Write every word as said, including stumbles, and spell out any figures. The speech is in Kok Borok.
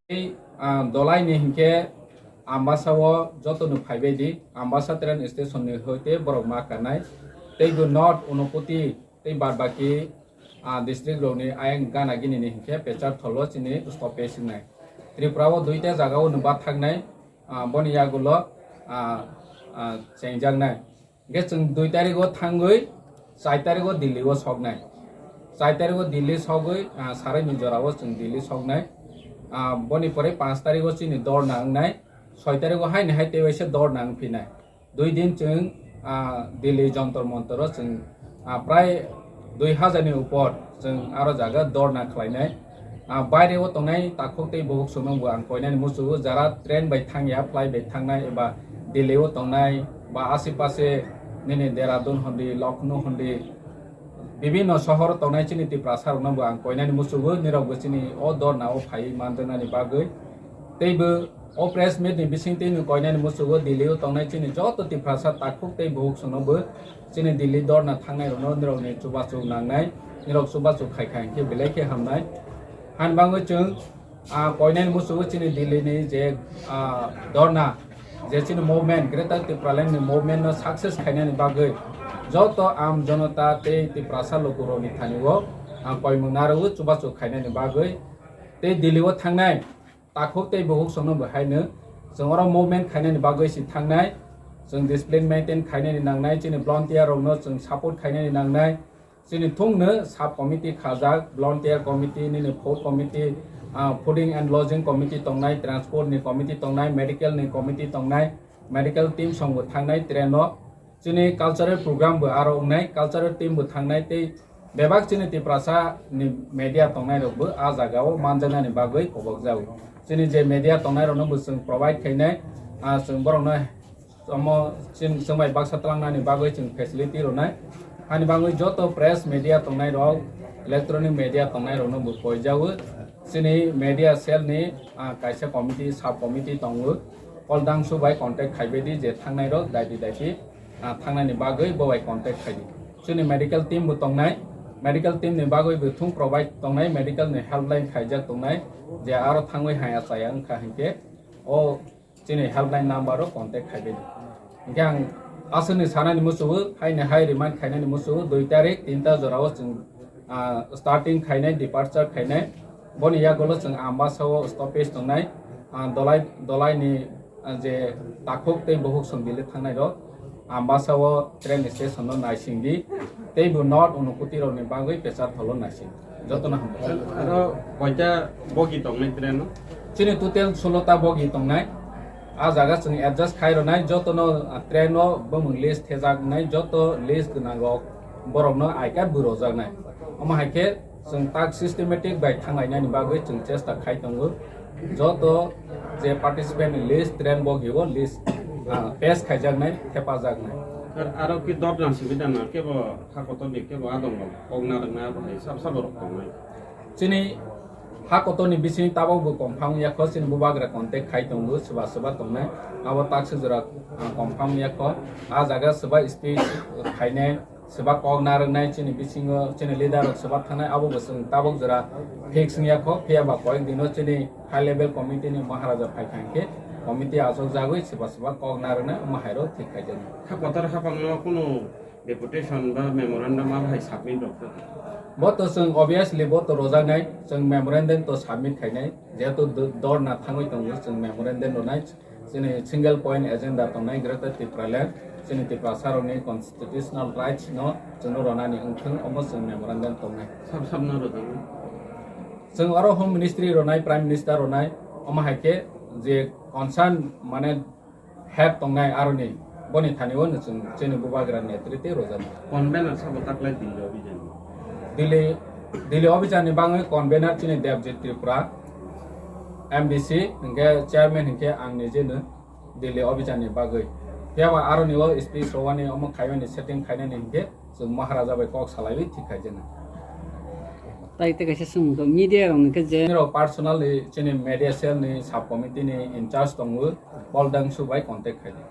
Tei, ah, dolai ni hinkhe Ambasa o joto no phaibai di, Ambasa train station ni hoite borok ma kanai. Tei bo North Unakoti tei bad baki, ah, district rok ni ayang gana gini ni hinkhe Pecharthal o chini stoppage wngnai. Tripura o duita jaga o no bathaknai, ah, boni yagulo, ah, ah, chengjaknai. Hingke chwng dui tarikgo thangwi char tarikgo Delhi o soknai. Char tarikgo Delhi sogwi, ah, sarai ni jora o chwng Delhi soknai. Ah, boni pore panch tarikgo chini dorna wngnai. Soi tarikgo haini hai tei waisa dorna wngphinai. Dui din chwng, ah, Delhi Jantar Mantar o chwng, ah, prai dui hajar ni upor chwng aro jaga dorna khlainai. Ah, baire o tongnai takhuk tei bukhuk songno bo ang koinani muchungo, jara train bai thangya, flight bai thangnai eba Delhi o tongnai ba ashe pashe nini Dehradun hondi, Lucknow hondi, bibhinno sohor tongnai chini Tiprasa rokno bo ang koinani muchungo, nirok bo chini o dorna o phai manjaknani bagwi. Tei bo o press meet ni bisingtwi no koinani muchungo Delhi o tongnai chini joto Tiprasa takhuk tei bukhuk songno bo chini Delhi dorna thangnai rokno nirok ni chubachu nangnai, nirok chubachu khai khai khe belai khe hamnai. Hani bagwi chwng, ah, koinani muchungo chini Delhi ni je, ah, dorna, je chini movement, Greater Tipraland ni movement no success khainani bagwi joto am jonota tei Tiprasa lukurok ni thani o ang koimung narwo chubachu khainani bagwi tei Delhi o thangnai takhuk tei bukhuk songno bo haino chwng oro movement khainani bagwi si thangnai, chwng discipline maintain khainani nangnai, chini volunteer rokno chwng support khainani nangnai, chini thungno sub committee khajak, volunteer committee, nini food committee, ah, fooding and lodging committee tongnai, transport ni committee tongnai, medical ni committee tongnai, medical team songbo thangnai train o. Chini cultural program bo aro wngnai, cultural team bo thangnai tei bebak chini Tiprasa ni media tongnai rok bo a jaga o manjaknani bagwi kobok jago. Chini je media tongnai rokno bo chwng provide khainai, ah, chwng borokno omo chwng, chwng bai baksa twlangnani bagwi chwng facility rwnai. Hani bagwi joto press media tongnai rok, electronic media tongnai rokno bo koi jago. Chini media cell ni, ah, kaisa committee, sub committee tongo. Kol dangsu bai contact khaibai di je thangnai rok daiti daiti, ah, thangnani bagwi bo bai contact khai di. Chini medical team bo tongnai, medical team ni bagwi bo thung provide tongnai, medical ni helpline khaijak tongnai, je aro thangwi haya chaya wngkha hinkhe o chini helpline number o contact khaibai di. Hinkhe ang aswkni sanani muchungo, haini hai remind khainani muchungo, dui tarik tinta jorao chwng, ah, starting khainai, departure khainai. Boni yagulo chwng Ambasa o stoppage tongnai, ah, dolai, dolai ni, ah, je takhuk tei bukhuk song Delhi thangnai rok Ambasa o train station no naising di, tei bo North Unakoti rok ni bagwi Pecharthal o naising. Jotono hambai. Aro koita bogi tongnai train o? Chini total solo ta bogi tongnai. A jaga chwng adjust khai rwnai, jotono, ah, train o bumung list thejaknai, joto list gwnang rok borokno I card bo rojaknai. Omo hai khe chwng tak systematic bai thanglainani bagwi chwng chesta khai tongo. Joto je participant ni list, train bogi o list, ah, pass khaijaknai, thepajaknai. Ar, aro ki dot rang simi dana kebo ha kotor ni kebo adong rok kok narwknai abo hai sab sabo rok tongnai. Chini ha kotor ni bising tabok bo confirm yakho, chini bubagra contact khai tongo, swba swba tongnai. Abo tak se jora, ah, confirm yakho. A jaga swba speech khainai, swba kok narwknai chini bisingo, chini leader rok swba thangnai, abo bo chwng tabok jora fix wngya kho, phiya ba koyek dino chini high level committee ni Maharaja phai kha hinkhe committee achuk jagwi swba swba kok narwknai, omo hai rok thik khaijak. Ha kotor hapang no kunu deputation ba memorandum abo hai submit rok kho? Bo to chwng obviously bo to rojaknai, chwng memorandum to submit khainai, jehetu do-, dorna thangwi tongo, chwng memorandum rwnai. Chini single point agenda tongnai Greater Tipraland, chini Tiprasa rokni constitutional rights no chwngno ronani wngthwng, omo chwng memorandum tongnai. Sab sab no rwdi. Chwng oro Home Ministry ronai, Prime Minister ronai, omo hai khe je concern mane head tongnai aroni, boni thani o no chwng chini bubagra netrite rojak. Convener sabo taklai Delhi obijan? Delhi, Delhi obijan ni bangwi convener chini Debjit Tripura, M D C, hinkhe chairman hinkhe ang nijeno Delhi obijan ni bagwi. Phiya ba aroni o speech rowani omo khaimani setting khainani hinkhe chwng Maharaja bai kok salaiwi thik khaijana. Tai tei kaisa swngmung khe media rok ni khe je. Nirok personally chini media cell ni sub committee ni in charge tongo, Paul Dangsu bai contact khaidi.